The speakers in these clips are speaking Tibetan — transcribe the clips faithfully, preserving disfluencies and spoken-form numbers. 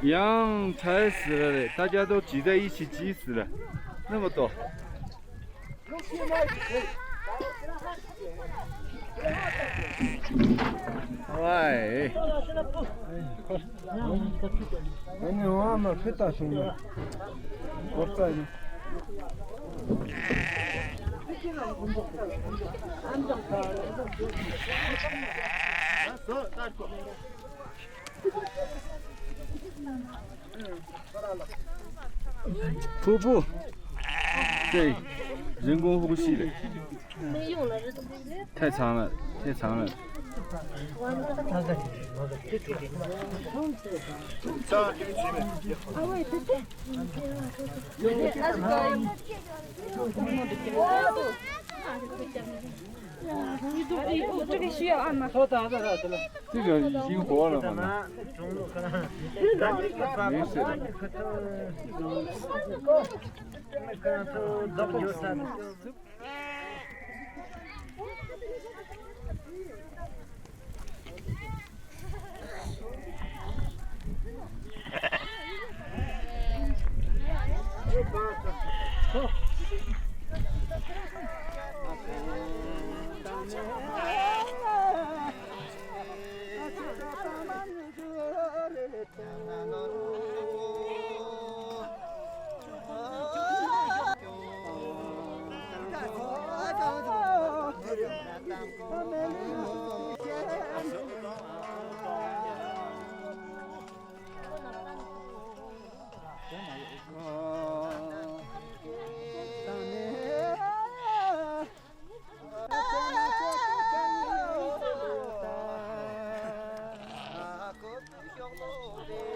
ཡང་ཁྲལ་ཟེར་ར་རེད། ད་རྒྱ་ཐོག་ཇི་ལྟར་ཡིད་ཆེས་ཇི་ཟེར་ར་ནི་མ་གཏོགས། ཝའི། ཨ་ནི་འོ་མ་ཕི་ཏ་སོང་ན་གོ་རྩ་ཡིན། ཕུ་བོ། དེ། རིན་གོང་ཧུ་ཤི་རེད། ཐད་ཚང་ལ། ཐད་ཚང་ལ།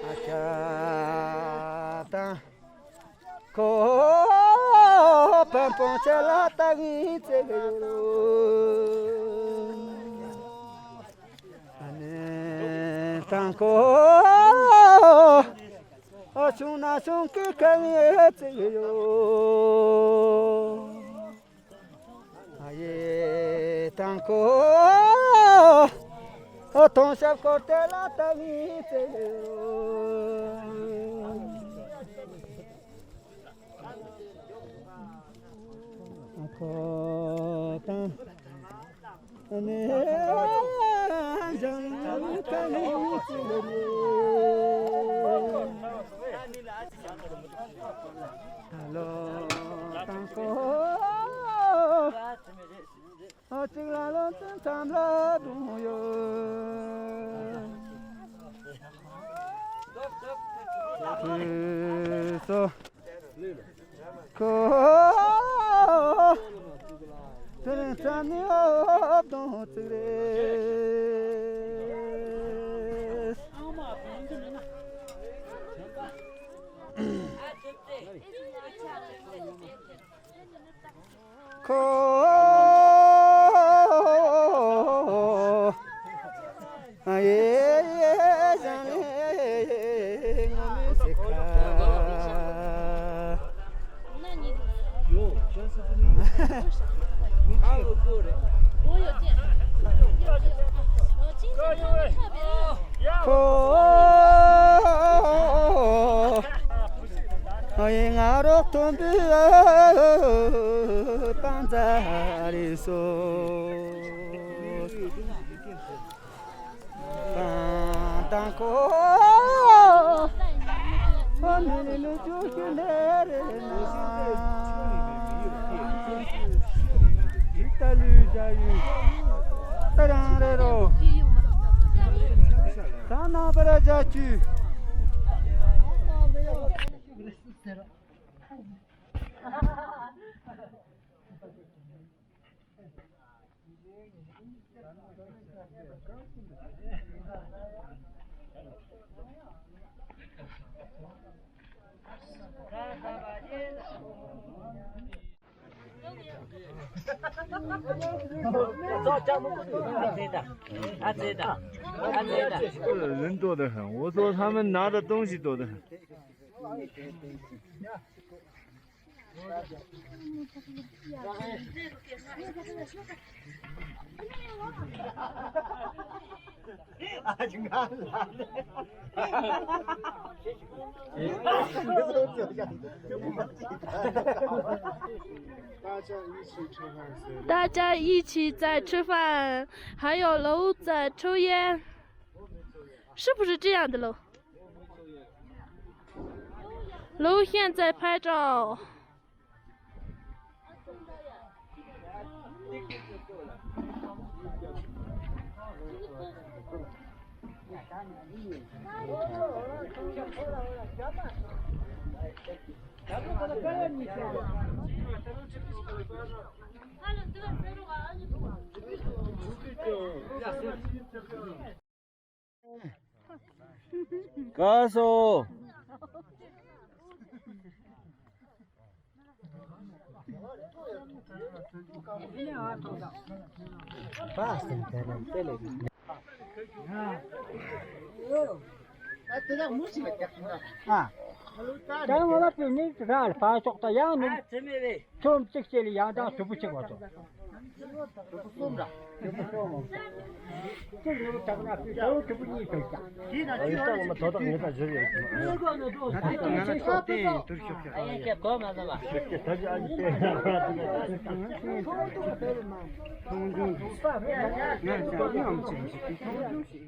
ཨ་ཅག་དང་། ཁོ་པན་པོང་ཆེ་ལ་ལྟ་གི་བརྩེ་གི་ཡོད་རོ། ཨ་ནེ་དང་ཁོ། ཨ་ཆུང་ན་ཆུང་གི་ཁ་ངེ་བརྩེ་གི་ཡོད། དང་ཁོ་ཐོང་ཞབས་སྐོར་དེ་ལ་ལྟ་བུའི་ཚེ། ཁོ་དང་ནས་ཞང་ཁ་ནས་ཚུར་ལོ་དང་ཁོ། ཨ་གཅིག་ལ་ལོ་ཚོད་མཚམས་ལ་སྒྲུང་ཡོད། དུས་སོ་ཁོ་དེ་རིང་མཚམས་ནི་ཨོབ་དང་གཅིག་རེད། ཁོ་ཡེ་ཡེ་ཞང་ལེ་ངོ་མི་སི་ཁ། ཁོ་ཡིན་ང་རོ་མཐོན་པོའི་པང་རྩ་རེད་སོ། དང་དང་ཁོ་ཨ་མི་ལི་ལི་ཅུ་ཅུ་ལེ་རེ་ན། ད་ལུས་བྱ་ཡུལ་ད་རང་རེ་རོ། ད་ན་པ་ར་བྱ་ཅུ། ཨ་ཙེ་ད། ཨ་ཙེ་ད། ཨ་ཙེ་ད། 人多得很，我说他们拿的东西多得很。 大家一起在吃饭，还有楼在抽烟，是不是这样的楼？楼现在拍照。 ཀ་སོ། ཨ། ད་ང་ལ་དེ་ནས་ར་ལ་ཕར་ཕྱོགས་ད་ཡང་ནི། ཁྱོད་གཅིག་བྱས་ལ་ཡང་དང་དུ་བུ་ཆེ་བ་དང་། དུ་བུ་གསུམ་ར། དུ་བུ་གསུམ་ར། གཅིག་ནི་དག་ན་དུ་དུ་བུ་གཉིས་ཐོན་ཀྱང་། དེ་ན་ཨ་ཡོད་ཅག་མ་དོ་དག་ངེས་པ་བཞུར་ཡོད་ཀྱི་མ་རེད། ང་ཚོ་ང་ལ་ཤོག་ཏེ་དུར་ཤོག་ཤོག་ཨ་ཡེ་ཁྱེད་གོ་མ་ཟ་བ། ཤོག་ཏེ་ད་ཅི་ཨ་ཡེ་ཏེ། མཐོང་ཆུང་ང་ཅག་ཨམ་ཆེན་ཞིག་གི་མཐོང་ཆུང་ཞིག་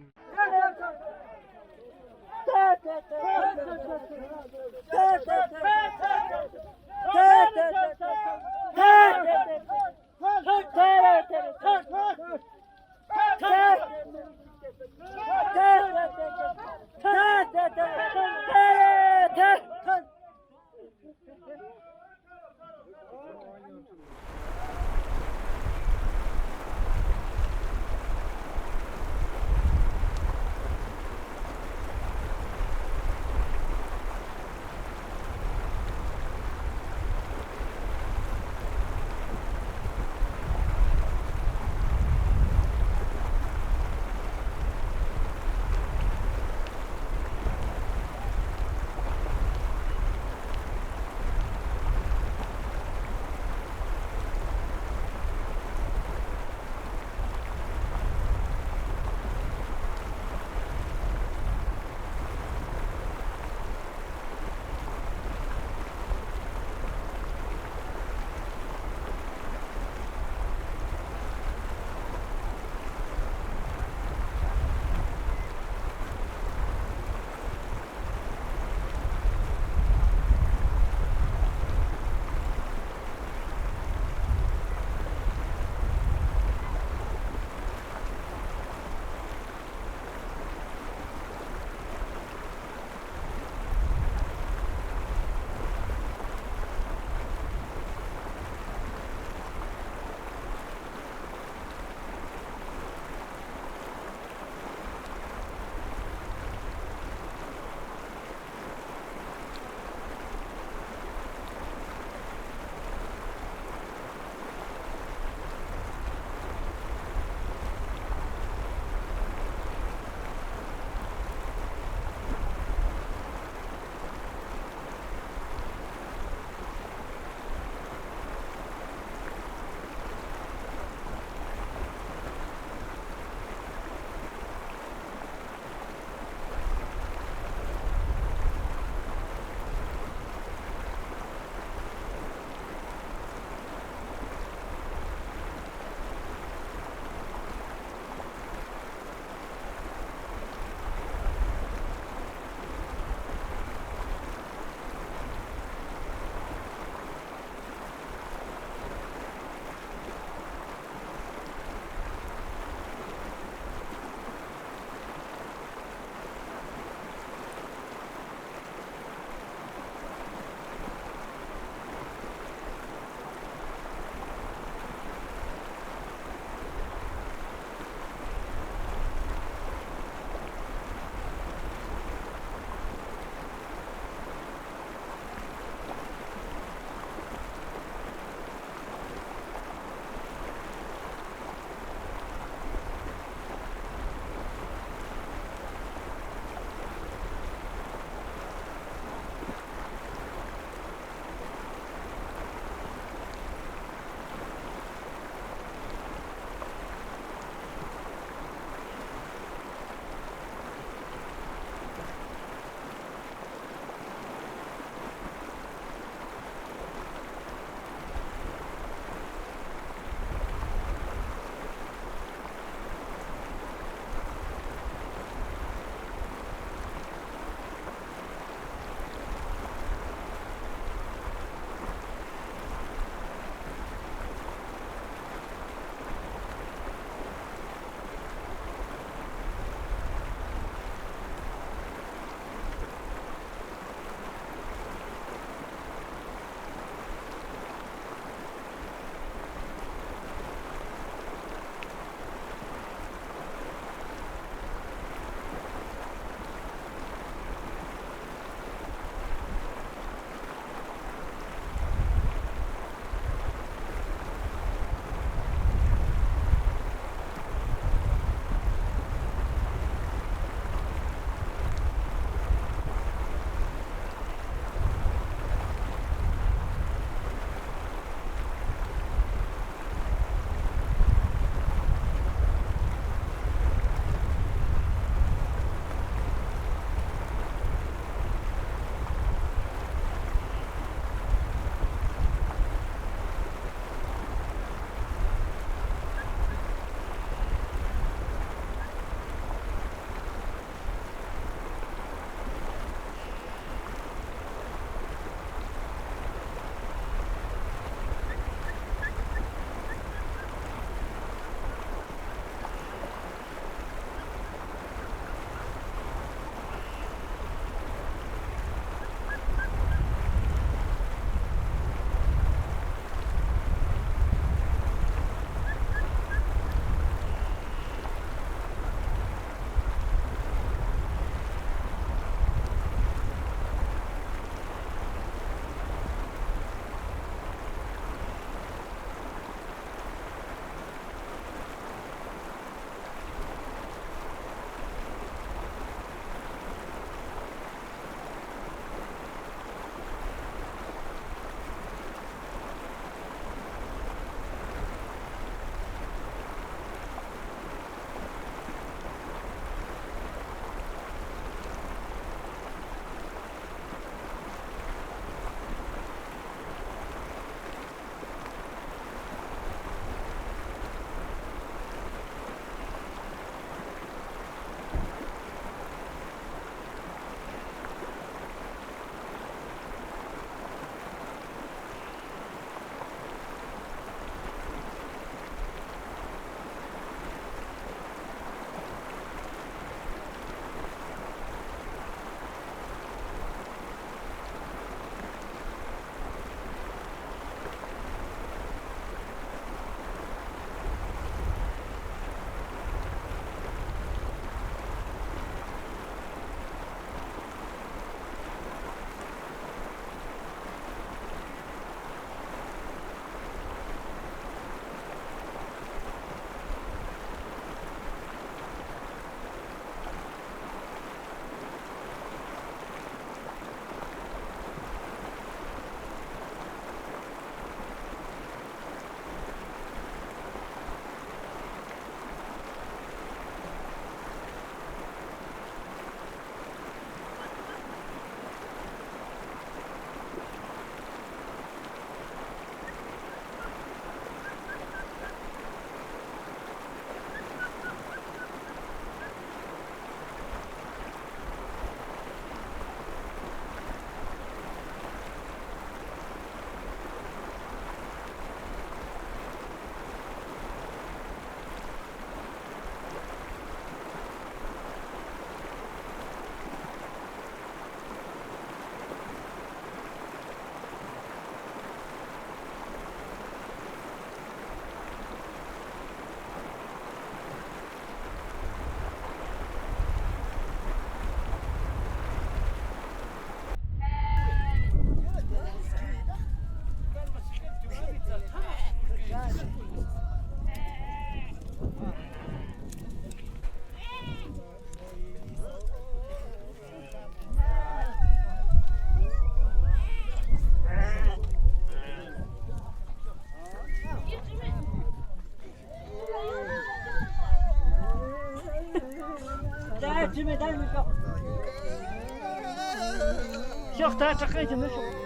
ཤོག་ད་དྲག་མཁན་གྱི་ནི་ཤོག་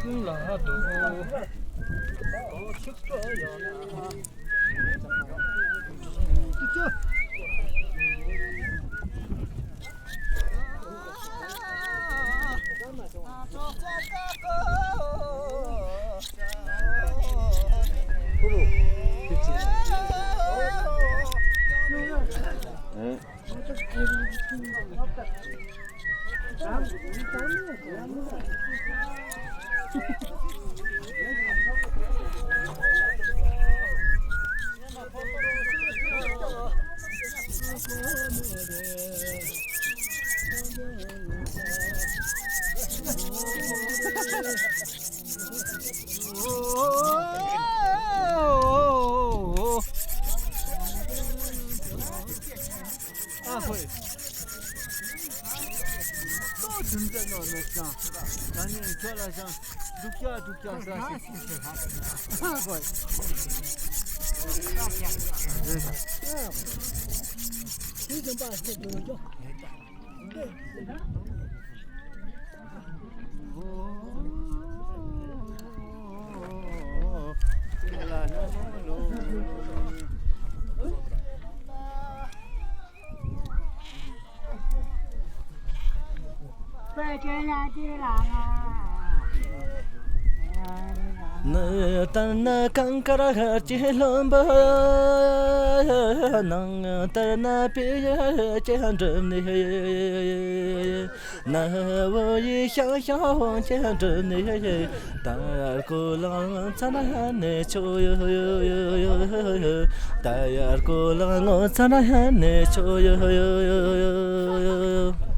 ཀུན་ལ་འདུད། ཆིག་སྒྲིལ། ཨ་ཧོས། ཏོ་དུམ་ཚན་ནོ་མེད་ཀྱང་། ད་ནི་ཁྱོད་ལ་ཞང་། སྡུག་ཅག་སྡུག་ཅག་ས་ཞིག་ཨ་ཧོས། ནི་ལྟར་ན་གངས་དཀར་ཧར་གྱི་ལྷུན་པོ། ནང་ལྟར་ན་པི་ཡུལ་གྱི་འགྲམ་ནས། ནག་པོ་ཡི་ཤང་ཤང་བོང་ཆེན་འགྲམ་ནས། ད་ཡར་ཀོ་ལང་ཚ་ན་ནས་ཆོ་ཡོ་ཡོ་ཡོ་ཡོ། ད་ཡར་ཀོ་ལང་ཚ་ན་ནས་ཆོ་ཡོ་ཡོ་ཡོ་ཡོ།